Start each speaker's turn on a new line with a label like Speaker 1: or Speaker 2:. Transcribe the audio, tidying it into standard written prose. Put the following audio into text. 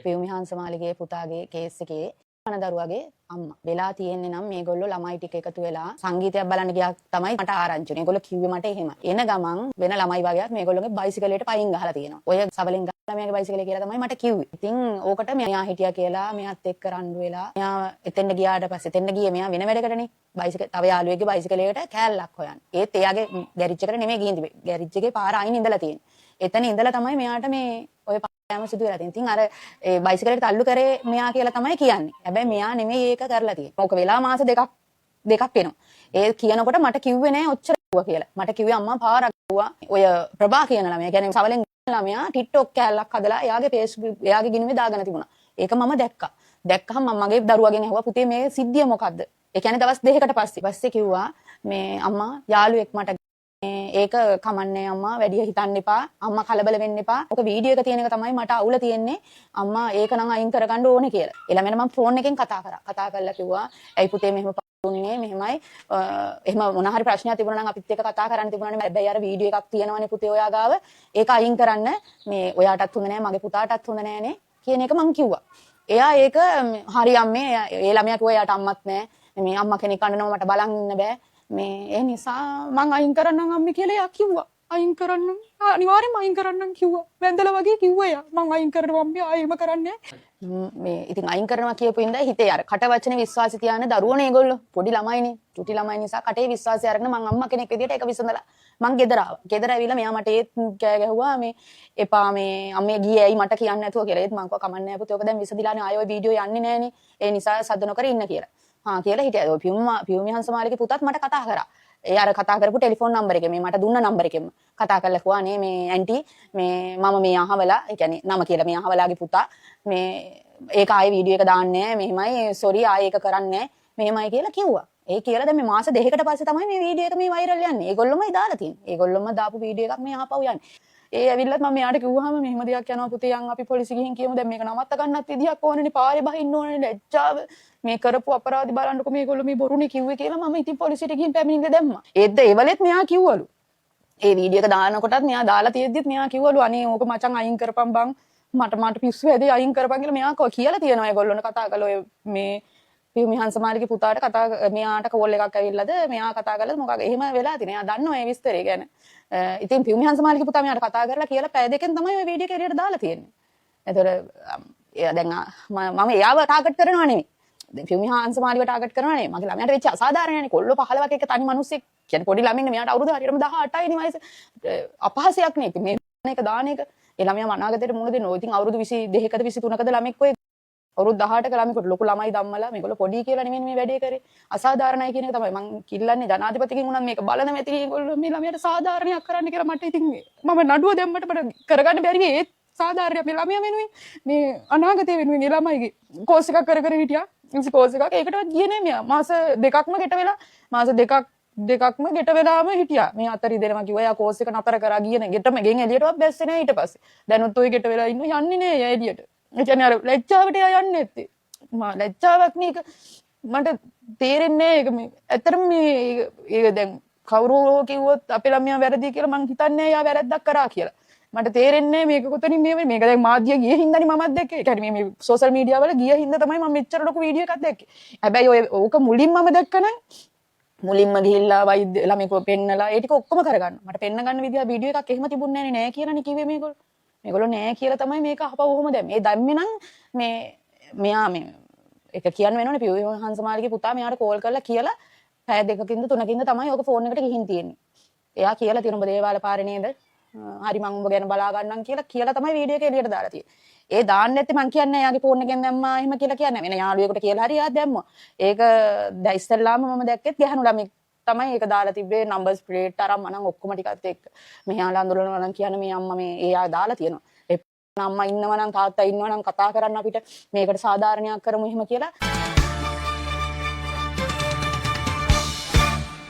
Speaker 1: Piyumi හංසමාලිගේ පුතාගේ case එකේ අන දරුවගේ අම්මා වෙලා තියෙන්නේ නම් මේගොල්ලෝ ළමයි ටික එකතු වෙලා සංගීතයක් බලන්න ගියා තමයි මට ආරංචි වුණේ. ඒගොල්ලෝ කිව්වේ මට එහෙම. එන ගමන් වෙන ළමයි වගේක් මේගොල්ලෝගේ බයිසිකලයට පයින් ගහලා තියෙනවා. ඔය සවලෙන් ගහලා මෙයාගේ බයිසිකලය කියලා තමයි මට කිව්වේ. ඉතින් ඕකට මෙයා හිටියා කියලා මෙයාත් එක්ක රණ්ඩු වෙලා මෙයා එතෙන්ට ගියාට පස්සේ එතෙන්ට ගියේ මෙයා වෙන වැඩකටනේ. බයිසිකල් තව යාළුවෙක්ගේ බයිසිකලයකට කෑල්ලක් හොයන්න. ඒත් එයාගේ ගෑරේජ් එකට නෙමෙයි ගිහින් තිබේ. ගෑරේජ් එකේ පාර අයින් ඉඳලා තියෙන්නේ. එතන ඉඳලා තමයි මෙයාට මේ ඔය යෑම සිදු වෙලා තියෙන්නේ. ඉතින් අර ඒ බයිසිකලයට තල්ලු කරේ මෙයා කියලා තමයි කියන්නේ. හැබැයි මෙයා නෙමෙයි ඒක කරලා තියෙන්නේ. ඕක වෙලා මාස දෙකක් දෙකක් වෙනවා. ඒ කියනකොට මට කිව්වේ නෑ ඔච්චර කිව්වා කියලා. මට කිව්වේ අම්මා පාරක් කිව්වා. ඔය ප්‍රභා කියන ළමයා. කියන්නේ සවලෙන් ළමයා ටික්ටොක් කෑල්ලක් හදලා එයාගේ Facebook එයාගේ ගිණුමේ දාගෙන තිබුණා. ඒක මම දැක්කා. දැක්කහම මම මගේ දරුවගෙන් ඇහුවා, පුතේ මේ සිද්ධිය මොකද්ද? ඒ කියන්නේ දවස් 2කට පස්සේ. පස්සේ කිව්වා මේ අම්මා යාළුවෙක් මට ඒක කමන්නේ අම්මා, වැඩිය හිතන්න එපා, අම්මා කලබල වෙන්න එපා. ඔක වීඩියෝ එක තියෙන එක තමයි මට අවුල තියෙන්නේ අම්මා, ඒක නම් අයින් කරගන්න ඕනේ කියලා. ඒ ළමයාට මම ෆෝන් එකෙන් කතා කරා. කතා කරලා කිව්වා ඇයි පුතේ මෙහෙම දුන්නේ, මෙහෙමයි, එහෙම මොන හරි ප්‍රශ්නයක් තිබුණා නම් අපිත් එක්ක කතා කරන්න තිබුණානේ. හැබැයි අර වීඩියෝ එකක් තියෙනවනේ පුතේ ඔයා ගාව, ඒක අයින් කරන්න, මේ ඔයාටත් හොඳ නෑ, මගේ පුතාටත් හොඳ නෑනේ කියන එක මං කිව්වා. එයා ඒක හරි අම්මේ. ඒ ළමයා කිව්වා එයාට අම්මත් නෑ, මේ අම්මා කෙනෙක් අඬනවා මට බලන් ඉන්න බෑ, මේ ඒ නිසා මං අයින් කරන්නම් අම්මේ කියලා එයා කිව්වා. අයින් කරන්නම්, අනිවාර්යෙන්ම අයින් කරන්නම් කිව්වා. වැඳලා වගේ කිව්වා එයා. මං අයින් කරනවා අම්මේ, ආයෙ එහෙම කරන්නේ මේ ඉතින් අයින් කරනවා කියපු ඉඳලා හිතේ අර කට වචනේ විශ්වාසය තියාන දරුවනේ ඒගොල්ලෝ පොඩි ළමයිනේ, චුටි ළමයි නිසා කටේ විශ්වාසය අරගෙන මං අම්මා කෙනෙක් විදියට ඒක විසඳලා මං ගෙදර ආවා. ගෙදර ඇවිල්ලා මෙයා මට ඒත් කෑ ගැහුවා මේ එපා මේ අම්මේ ගියේ ඇයි මට කියන්න නැතුව කියලා. ඒත් මං කිව්වා කමක් නෑ පුතේ, ඔක දැන් විසඳිලානේ, ආයෙ ඔය වීඩියෝ යන්නේ නෑනේ, ඒ නිසා සද්ද නොකර ඉන්න කියලා. හා කියලා හිටියා. ඔය පියුමි හංසමාලිගේ පුතත් මට කතා කරා. ඒ අර කතා කරපු ටෙලිෆෝන් නම්බර් එකේ, මේ මට දුන්න නම්බර් එකෙන්ම කතා කරලා කිව්වා අනේ මේ ඇන්ටි, මේ මම මේ අහවලා, ඒ කියන්නේ නම කියලා, මේ අහවලාගේ පුතා මේ ඒක ආයේ වීඩියෝ එක දාන්නේ නෑ, මෙහෙමයි, සෝරි, ආයේ ඒක කරන්නේ නෑ, මෙහෙමයි කියලා කිව්වා. ඒ කියලා දැන් මේ මාස 2කට පස්සේ තමයි මේ වීඩියෝ එක මේ වෛරල් යන්නේ. ඒගොල්ලොමයි දාලා තියෙන්නේ. ඒගොල්ලොම දාපු වීඩියෝ එකක් මේ ආපහු යන්නේ. ඒ ඇවිල්ලත් මම මෙයාට කිව්වහම මෙහෙම දෙයක් යනවා පුතේ, යන් අපි පොලිසි ගිහින් කියමු, දැන් මේක නවත්ත ගන්නත් විදිහක් ඕනනේ, පාරේ බහින්න ඕනනේ, ලැජ්ජාව, මේ කරපු අපරාධي බලන්නකො, මේගොල්ලෝ මේ බොරුනේ කිව්වේ කියලා මම ඉතින් පොලිසියට ගිහින් පැමිණිල්ල දැම්මා. ඒත් ඒ වෙලෙත් මෙයා කිව්වලු. ඒ වීඩියෝ එක දානකොටත් මෙයා දාලා තියෙද්දිත් මෙයා කිව්වලු අනේ ඕක මචං අයින් කරපන් බං, මට මට පිස්සු හැදේ, අයින් කරපන් කියලා මෙයා කියලා තියෙනවා. ඒගොල්ලොන්ට කතා කළා. ඔය මේ පියුමි හංසමාලිගේ පුතාට කතා, මෙයාට කෝල් එකක් ඇවිල්ලාද මෙයා කතා කළාද මොකක් එහෙම වෙලා තියෙනවා. එයා දන්නවා ඒ විස්තරය ගැන. ඉතින් පියුමි හංසමාලිගේ පුතා මෙයාට කතා කරලා කියලා පැය දෙකෙන් තමයි ඔය වීඩියෝ එක එළියට දාලා තියෙන්නේ. එතකොට එයා දැන් මම එයාව ටාගට් කරනවා නෙමෙයි. දැන් පියුමි හංසමාලිව ටාගට් කරනවා නෙමෙයි. මගේ ළමයාට වෙච්ච අසාධාරණයනේ. කොල්ලෝ 15ක් එක්ක තනි මිනිස්සෙක් කියන්නේ පොඩි ළමයින් මෙයාට අවුරුදු හරියටම 18යි නේ වයස. අපහාසයක් නේ ඉතින් මේ එක දාන එක. ඒ ළමයා අනාගතේට මුණ දෙන්න. ඔය ඉතින් අවුරුදු 22කද 23කද ළමෙක්, ඔය අවුරුදු 18ක ළමයෙකුට ලොකු ළමයි දම්මලා මේගොල්ලෝ පොඩි කියලා නෙමෙයි මේ වැඩේ කරේ. අසාධාරණයි කියන එක තමයි මං කිල්ලන්නේ ජනාධිපතිගෙන් උනත් මේක බලන මැතිණි ඒගොල්ලෝ මේ ළමයාට සාධාරණයක් කරන්න කියලා. මට ඉතින් මම නඩුව දැම්මට මට කරගන්න බැරි වෙයි. ඒත් සාධාරණයක් මේ ළමයා වෙනුවෙන්, මේ අනාගතය වෙනුවෙන්. ඒ ළමයිගේ කෝස් එකක් කර කර හිටියා. ඉතින් කෝස් එකක් ඒකටවත් ගියේ නෑ මෙයා. මාස 2ක්ම ගෙට වෙලා, මාස දෙකක්ම ගෙට වෙලාම හිටියා. මේ අතර ඉදෙනවා කිව්වා. එයා කෝස් එක නතර කරා, ගියේ නෑ. ගෙටම ගෙන් එළියටවත් බැස්සේ නෑ ඊට පස්සේ. දැනුත් ඔය ගෙට වෙලා ඉන්න යන්නේ නෑ එයා එළියට. ඒ කියන්නේ අර ලැජ්ජාවට එයා යන්නේ නැත්තේ. මා ලැජ්ජාවක් නේ ඒක. මට තේරෙන්නේ නෑ ඒක. මේ ඇත්තටම මේ ඒක දැන් කවුරු හෝ කිව්වොත් අපේ ළමයා වැරදි කියලා, මං හිතන්නේ නෑ එයා වැරද්දක් කරා කියලා. මට තේරෙන්නේ නෑ මේක කොතනින් මේ වෙන්නේ. මේක දැන් මාධ්‍ය ගිය හින්දානේ මමත් දැක්කේ. ඒ කියන්නේ මේ මේ සෝෂල් මීඩියා වල ගිය හින්දා තමයි මම මෙච්චර ලොකු වීඩියෝ එකක් දැක්කේ. හැබැයි ඔය ඕක මුලින්ම මම දැක්කනම් මුලින්ම ගිහිල්ලා වෛද්‍ය ළමයෙක්ව පෙන්නලා ඒ ටික ඔක්කොම කරගන්න. මට පෙන්න ගන්න විදිහ වීඩියෝ එකක් එහෙම තිබුණේ නෑනේ. නෑ කියලානේ කිව්වේ මේගොල්ලෝ. මේගොල්ලෝ නෑ කියලා තමයි මේක අහපව ඔහොම දැම්මේ. ඒ දැම්මේ නම් මේ මෙයා මේ එක කියන්න වෙනවනේ. පියුමි හංසමාලිගේ පුතා මෙයාට කෝල් කරලා කියලා පැය 2කින්ද 3කින්ද තමයි ඔක ෆෝන් එකට ගිහින් තියෙන්නේ. එයා කියලා තියෙන උඹ දේවාල පාරේ නේද? හරි, මං උඹ ගැන බලා ගන්නම් කියලා කියලා තමයි වීඩියෝ එක එළියට දාලා තියෙන්නේ. ඒ දාන්න නැත්තේ මං කියන්නේ එයාගේ ෆෝන් එකෙන් දැම්මා එහෙම කියලා කියන්නේ. වෙන යාළුවෙකුට කියලා හරි එයා දැම්මා. ඒක දැන් ඉස්සෙල්ලාම මම දැක්කෙත් ගැහණු ළමෙක් තමයි ඒක දාලා තිබ්බේ, නම්බර්ස් ප්ලේට් අරන් මනම් ඔක්කොම ටිකත් එක්ක. මෙහාලා අඳුරනවා නම් කියන්නේ මේ අම්මා මේ එයා දාලා තියෙනවා. ඒ අම්මා ඉන්නවා නම් තාත්තා ඉන්නවා නම් කතා කරන්න අපිට මේකට සාධාරණයක් කරමු එහෙම කියලා.